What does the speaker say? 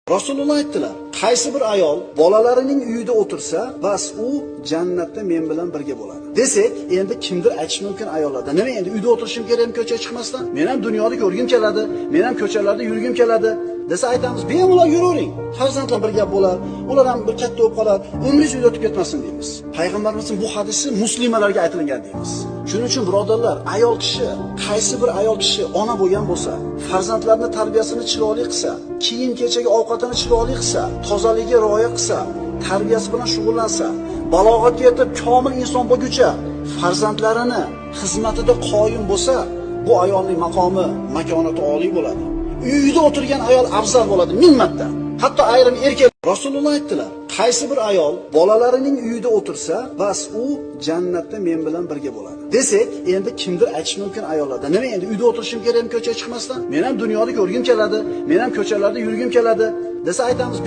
Rasululloh aytdilar, qaysi bir ayol bolalarining uyida o'tirsa, bas u jannatda men bilan birga bo'ladi. Desak, endi kimdir aytishi mumkin ayollarda. Nima endi uyda o'tirishim kerakmi ko'chaga chiqmasdan? Men ham dunyoni ko'rgim keladi, men ham ko'chalarda yurgim keladi desa aytamiz, bemalol yuravering. Farzandlar bir gap bo'lar, ular ham bir katta bo'lib qolar, umringiz uyda o'tib ketmasin deymiz. Payg'ambarimizning bu hadisi muslimalarga aytilgan deymiz. Shuning uchun birodarlar, ayol kishi, qaysi bir ayol kishi ona bo'lgan bo'lsa, farzandlarini tarbiyasini chiroyli qilsa, kiyim-kechagi ovqatini chiroyli qilsa, tozaligiga rioya qilsa, tarbiyasi bilan shug'ullansa, balog'atga yetib komil inson bo'lguncha farzandlarini xizmatida qoyim bo'lsa, bu ayolning maqomi, makonati oliy bo'ladi. Uyida o'tirgan ayol afzal bo'ladi ming marta. Hatto ayrim erkak Rasululloh aytdilar, qaysi bir ayol bolalarining uyida o'tirsa, bas u jannatda men bilan birga bo'ladi. Desak, endi kimdir aytishi mumkin ayollarda. Nima endi uyda o'tirishim kerakmi ko'chaga chiqmasdan? Men ham dunyoni ko'rgim keladi, men ham ko'chalarda yurgim keladi desa aytamiz,